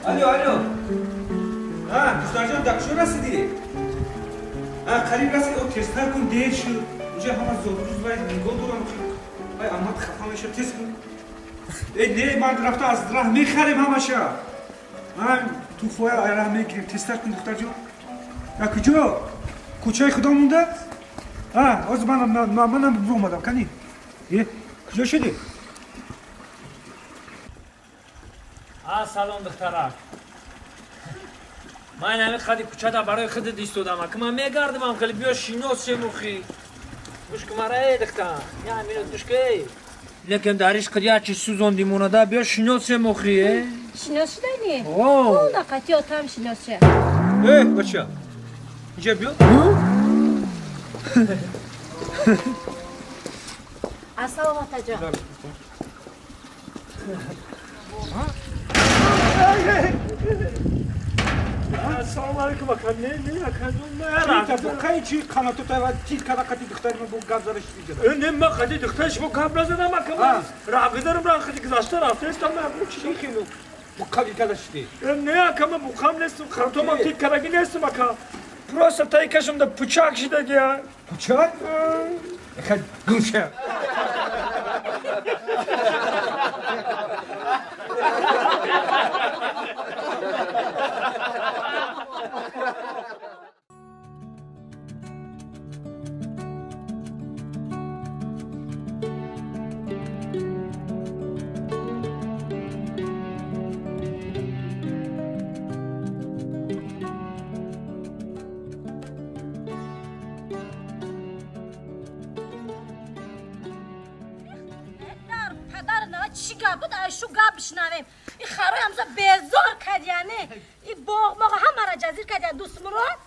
Алло, алло. Ҳа, духтарҷон, дар куҷо расидӣ? Ҳа, қариб расидӣ. О, тезтар кун, дер шуд. Инҷа ҳама зодрӯз вай нигоҳ дорам. Вай аммат хафа мешавад, тез кун. Э, не, ман рафта аз раҳ мехарем ҳамаша. Ман туфоя раҳ мегирем. Тезтар кун, духтарҷон. Дар куҷо? Кӯчаи худо монда? Ҳа, ҳозир манам омадам, кани. Е, куҷо шудӣ? Салом, духтарак. Ман ҳамин қади кӯчада барои худат истодам. Ки ман мегардам, хеле биё шинос шемухи. Гӯш ки мара, эй духтар. Я минут гӯш ки. Лекин дар иш қад як чиз сӯзонди монада, биё шинос шемухи, э? Шинос шудани? О, нақати отам шинос ша. Эй, бача. Инҷа биё. Ассалом, атаҷон. Ассалому алайкум, ака. Не, не, ака, не. Қай чи қанату тава тит када қати духтари ман бо гап зада шуди? Э, не, ман қати духтари шумо гап назадам, ака. Ман раҳгузарам, раҳ қати гузашта рафтаистам, ман чи хелу буқави када шуди? Э, не, ака, ман буқам нестам, қанатумам тит кадаги нестам, ака. Просто тай кашамда пучак шидаги. Пучак? Ака, гулша. Шу гап бишнавем. И харои ҳамза безор кардяне. И боғ моға ҳамара ҷазир кардян. Дӯстмурод?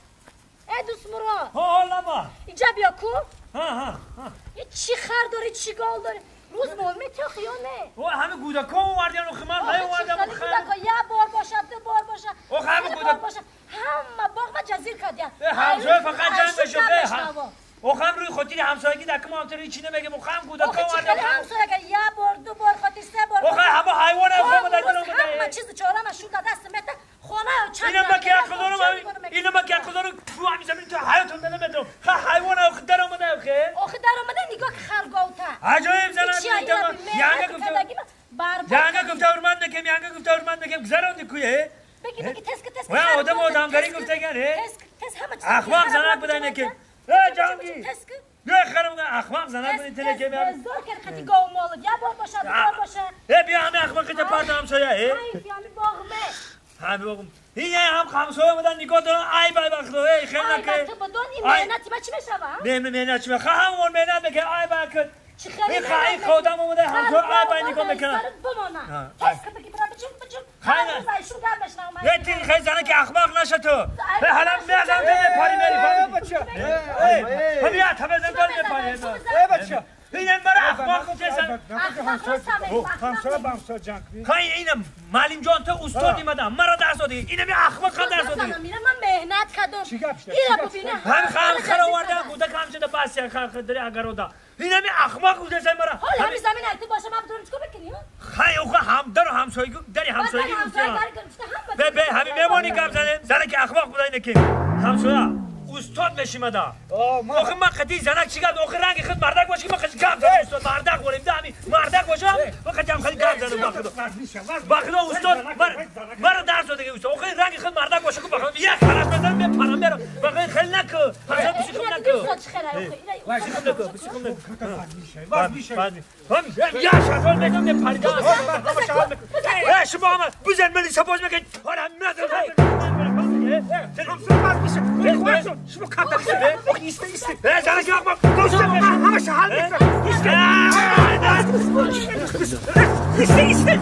Э, Дӯстмурод. Ҳо, лаба. Инҷа биё ку. Ҳа, ҳа, ҳа. И чӣ хар дорӣ, чӣ гол дорӣ? Рӯз мол метохи ё не? О, ҳами гӯдако овардян, охи ман ҳай овардам. Гӯдако як бор бошад, ду бор бошад. Ох, ҳами гӯдак бошад. Ҳама боғ ма ҷазир кардян. Э, ҳамсоя фақат ҷанг мешавад. Охам рӯи хотири ҳамсоягӣ дар кама ҳамсоя ҳеч намегем. Охам гӯдако овардам. Ҳамсояга як бор, ду бор, хотир се бор. Охай ҳама ҳайвон охам дар дил омада. Ҳама чиз чорама шуд даст мета. Хона чанд. Инам ки ақл дорам, инам ки ақл дорам. Ту ҳами замин ту ҳаётам намедонам. Ха ҳайвон ох дар омада охе. Охи дар омада нигоҳ ки харговта. Аҷоиб зана янга гуфта. Янга гуфта урман накем, янга гуфта урман накем. Гузаронди куе. Беги беги тез ки тез. Ва одам одамгарӣ гуфтаган, э? Тез тез ҳама чиз. Ахмақ занак будай накем. Э, ҷанги. Биё харам ахмақ занак буди телекем. Зор кард қати гов молид. Як бор бошад, ду бор бошад. Э, биё ҳами ахмақита парта ҳамсоя, э? Ҳайф, ҳами боғме. Ҳами боғм. Ин ҳам ҳамсоя омадан нигоҳ доран, айб айб ахло, эй, хел наке. Айб, ту бидон ин меҳнати ма чӣ мешава? Не, меҳнат чӣ мешава? Ҳамон меҳнат мекунад, айб айб. Ин ха одам омада ҳамсоя айб айб нигоҳ мекунад. Бимона. Тез ки бигӣ бира бичум бичум. Э, ти хел зана ки ахмақ наша ту. Э, ҳалам мезанам ту мепари мери. Бача. Э, ҳами я табезан ту мепари. Э, бача. Инам мара ахмақ гуфтесан. Ҳамсоя ба ҳамсоя ҷанг кунӣ. Ха инам маълимҷон ту устод имадам. Мара дарс додӣ. Инами ахмақ дарс додӣ. Ман меҳнат кардам. Чӣ гап шуд? Ира бубина. Ҳам хам хара овардам, гудак ҳамчада бас як хар дари агарода. Инами ахмақ гуфтесан мара. Ҳол ҳами замин айти боша ман бидонам чикор мекунӣ? Хай охо ҳам дару ҳамсоягӣ дари ҳамсоягӣ гуфтам. Бе бе ҳами мемонӣ гап занем. Зана ки ахмақ буда ине ки ҳамсоя устод мешимада. Охи ман қати занак чӣ гап? Охи ранги худ мардак боши ки ман қати гап занам устод мардак борем да ҳами мардак бошам ман қати ҳам хеле гап занам ба худо. Ба худо устод мара дарс додаги устод. Охи ранги худ мардак боши ки ба худо як хараш мезанам мепарам мерам. Ба худо хеле наку. Ҳамсоя бисихум наку. Бисихум наку. Бисихум наку. Я шафол мезанам мепаридам. Э шумо ҳама бизан мани сапоз мекунед. Ҳора мезанам. Шумо камтар исте исте. Э, зана ки ахмақ. Ҳамаша ҳал мекунам. Исте. Исте исте.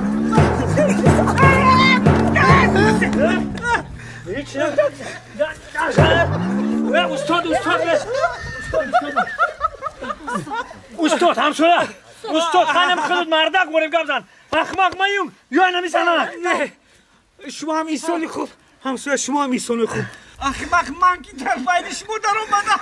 Ҳеч устод устод устод ҳамсоя устод ханам худут мардак борем гап зан. Ахмақ маюм ё инами занак. Не. Шумо ҳам инсони хуб. Ҳамсоя шумо ҳам инсони хуб. Ахмақ ман ки дар байни шумо даромадам.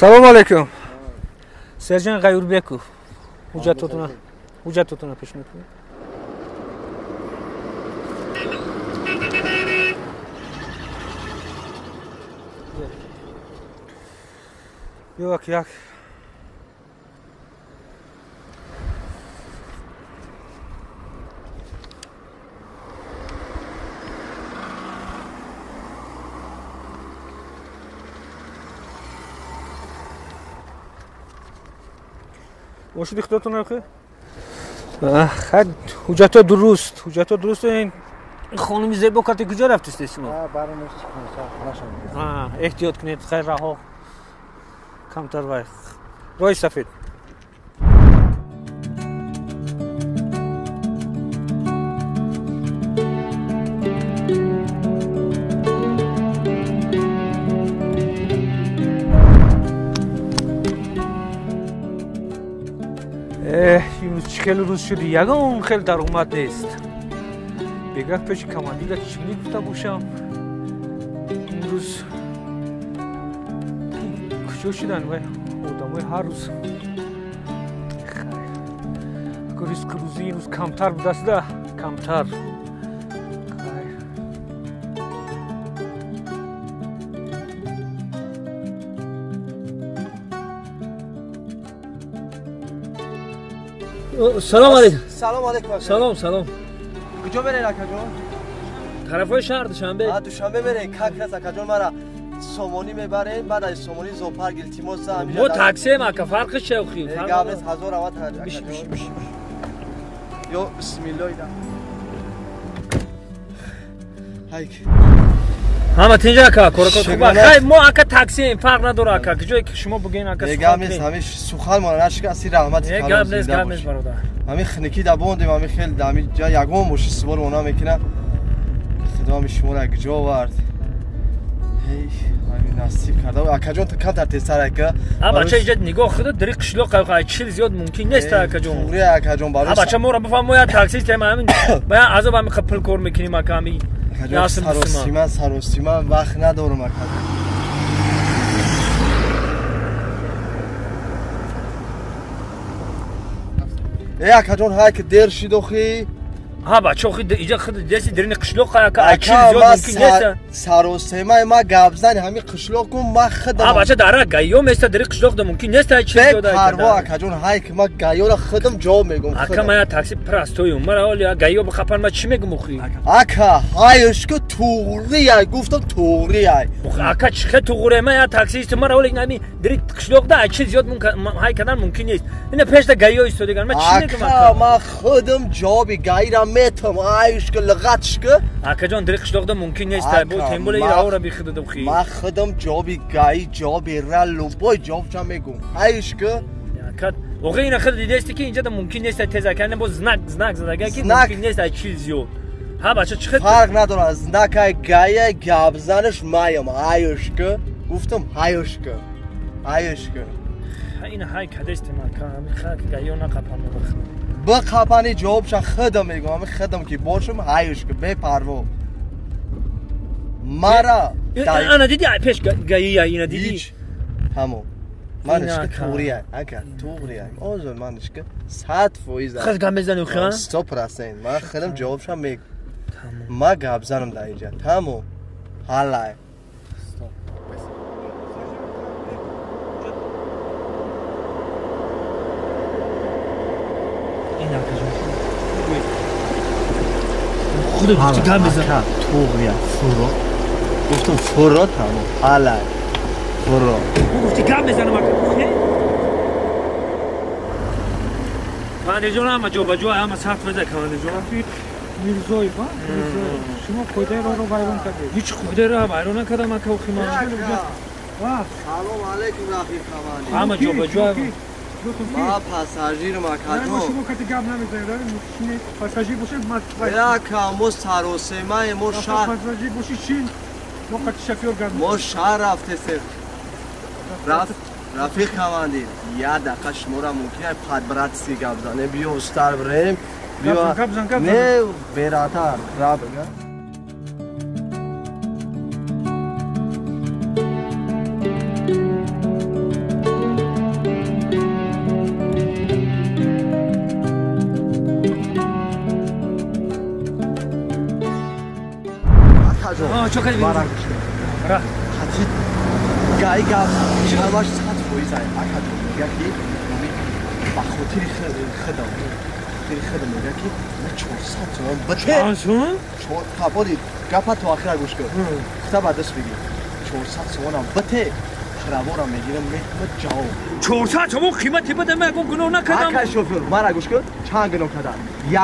Салом алейкум. Сержан Ғайурбеков. Ҳуҷҷатотона пешниҳод кунед. Як як. Мошини худатон охи? Хай, ҳуҷҷатҳо дуруст, ҳуҷҷатҳо дуруст. Ин хонуми зебо кати куҷо рафтистед шумо? Эҳтиёт кунед, хай раҳо камтар вай. Роҳи сафед. Имрӯз чӣ хеле рӯз шуди, ягон хел даромад нест. Бегак пеши командира чӣ мегуфта бошам? Имрӯз куҷо шудан вай одамои ҳар рӯз? Ризқи рӯзӣ имрӯз камтар будастда, камтар. Салом алейкум. Салом алейкум. Салом, салом. Куҷо меред, акаҷон? Тарафҳои шаҳр, Душанбе. Душанбе меред? Как раз, акаҷон, мара Сомонӣ мебаред, баъд аз Сомонӣ зоопарк илтимос. Мо таксием, ака, фарқи чия охи? Гап нест, ҳазор ават, акаҷон. Ё бисмиллоҳ. Ҳайк. Ҳама тинҷа, ака, коракот хуб. Хай, мо ака таксием, фарқ надора, ака. Куҷое ки шумо бугӯен, ака. Гап нест, ҳамин сухан мона нашикасти, раҳмати калон. Гап нест, гап нест, бародар. Ҳамин хникӣ да бондем, ҳамин хел ҳамин ҷа ягон мошин сувор она мекунад. Худо ҳамин шуморо куҷо овард. Эй, ҳамин насиб карда. Акаҷон, камтар тезтар, ака. А бача, иҷа нигоҳ худо, дари қишлоқ ай чил зиёд мумкин нест, акаҷон. Туғри, акаҷон, барои. А бача, моро бифаҳм, мо як таксистем, ҳамин ба азоб ҳамин пул кор мекунем, ака, ҳамин. Саросима, саросима, вақт надорам, акаҷон. Э, акаҷон, ҳай ки дер шид охи. Ҳа, бача, охи иҷа худ деси дарини қишлоқ, ака, ай чил зиёд мумкин нест. Саросимаи ма гапзани ҳамин қишлоқ кун, ма худам. Ҳа, бача, дара гаё места дари қишлоқ да мумкин нест ай чил зиёд. Бепарво, акаҷон, ҳай ки ма гаёра худам ҷавоб мегӯм. Ака, ма я такси простойум. Мара оли гаё бихапан, ма чӣ мегӯм охи? Ака, ҳайш ки туғри ай, гуфтам туғри ай. Ака, чӣ хел туғри? Ма я таксист, мара оли ҳамин дари қишлоқ да ай чил зиёд ҳай кардан мумкин нест. Ина пешда гаё истодаган, ма чӣ мегӯм, ака? Ака, ма худам ҷавоби гаира метам, айш ки луғатш ки. Акаҷон, дари қишлоқ да мумкин нест, бо тембола ира ора бихидадам хи. Ма худам ҷавоби гаи, ҷавоби ра, любой ҷавобча мегӯм. Айш ки. Ака, оғи ина худ дидасти ки инҷа да мумкин нест тез, ака, ина боз знак, знак задага ки мумкин нест ай чил зиёд. Ҳа, бача, чӣ хел? Фарқ надорад, знакай гая гапзанаш маям, айш ки. Гуфтам айш ки. Айш ки. Ина ҳай кадестем, ака, ҳамин хак гаё нақапам. Бихапани ҷавобша худам мегӯм, ҳамин худам ки бошам, ҳайш ки бепарво. Мара ана диди пеш гаия ина диди? Ҳеҷ. Тамом. Манаш ки туғри ай, ака, туғри ай. Озор манаш ки 100%. Худ гап мезани охи, а? 100%. Ман худам ҷавобша мегӯм. Ма гап занам дар инҷа. Тамом. Ҳалай. Худо гуфти гап мезанам. Туғри ай, фуро. Гуфтам фуро, тамом. Ҳалай. Фуро. Гуфти гап мезанам, ака. Командирҷон, ҳама ҷо ба ҷо, ҳама саф меза, командирҷон. Мирзоев, а? Мирзоев. Шумо қоидаи роҳро вайрон кардед. Ҳеҷ қоидаи роҳ вайрон накардам, ака, охи ман. Салом алейкум, рафиқ командир. Ҳама ҷо ба ҷо. Ма пассажирам, акаҷон. Шумо кати гап намезанед, пассажир бошед, ма. Ака, мо саросемаем, мо шаҳр. Пассажир бошед, чӣ? Мо кати шофёр гап. Мо шаҳр рафтесем. Рафиқ командир, як дақиқа шуморо мумкин аст подбратски гап занем, биё устар бирем. Гап зан, гап зан. Не, бератар, раб. акаҷон. Чо кади? Мара гӯш кун. Ра. Хати гай гап ҳамаш 100% ай акаҷон. Мега ки ба хотири худам. Хотири худам мега ки ман 400 сомон бите. Чанд сум? Хабори гапа то охира гӯш кун. Хута ба даст бигир. 400 сомонам бите. Хравора мегирам, мехмад ҷавоб. 400 сомон қимати бада, ман ягон гуноҳ накардам. Ака шофёр, мара гӯш кун. Чанд гуноҳ кардам?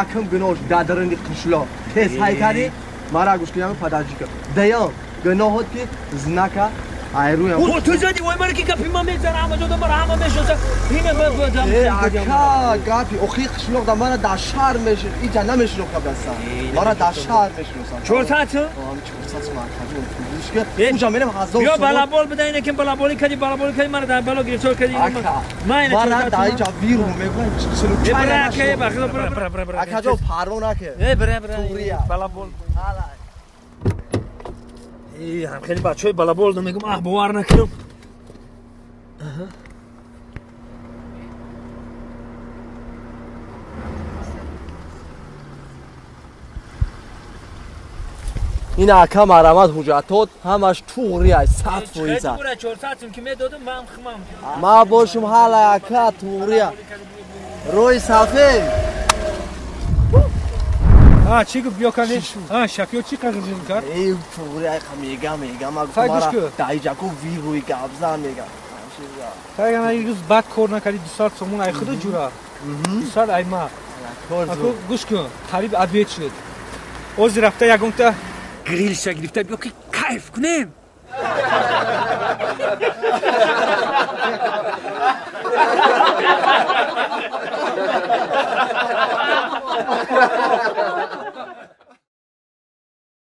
Якум гуноҳш дар даруни қишлоқ тез ҳай кардӣ. Мара гӯш кун, падарҷи кун. Дуюм гуноҳот ки знака айрӯям. О, ту зади, вой мара ки гапи ман мезана, ҳама ҷода мара ҳама мешноса. Ина Э, ака, гапи охи қишлоқ да мара дар шаҳр меш иҷа намешинохта дастам. Мара дар шаҳр мешиносам. 400 сум? 400 сум акаҷон, гӯш кун. Уҷа мерем 1000 Биё сомон. Балабол буда, ина ки балаболӣ кардӣ, балаболӣ кардӣ, мара дар бало гирифтор кардӣ. Ака, Ман ина мара дар иҷа виру мекунам, чилу Э, чай бира, ака, э, намешиносам. ба худо, бира, бира, бира, бира. Акаҷон, парво накун. Э, бира, бира. Туғрия. Балабол. Ҳала. Э, ҳам хеле бачаҳои балабол мегум, аҳ, бовар накунам. Ин ака марамат ҳуҷҷатот ҳамаш туғри ай 100%. Бура 400 сум ки медодум, ман химам. Ма бошум ҳала ака туғрия. Рӯи сафед. А, чӣ гуфт, биё кани? А, шофёр чӣ қадр кард? Эй, туғри ай мега мега ма Хай, гӯш мара кун. даиҷаку вирӯи гапзан мега. Хай, ана рӯз бад кор накардӣ, 200 сомон ай худо ҷура. 200 ай ма. Ако гӯш кун, қариб обед шуд. Ҳозир рафта ягонта Грилша гирифта биё ки кайф кунем.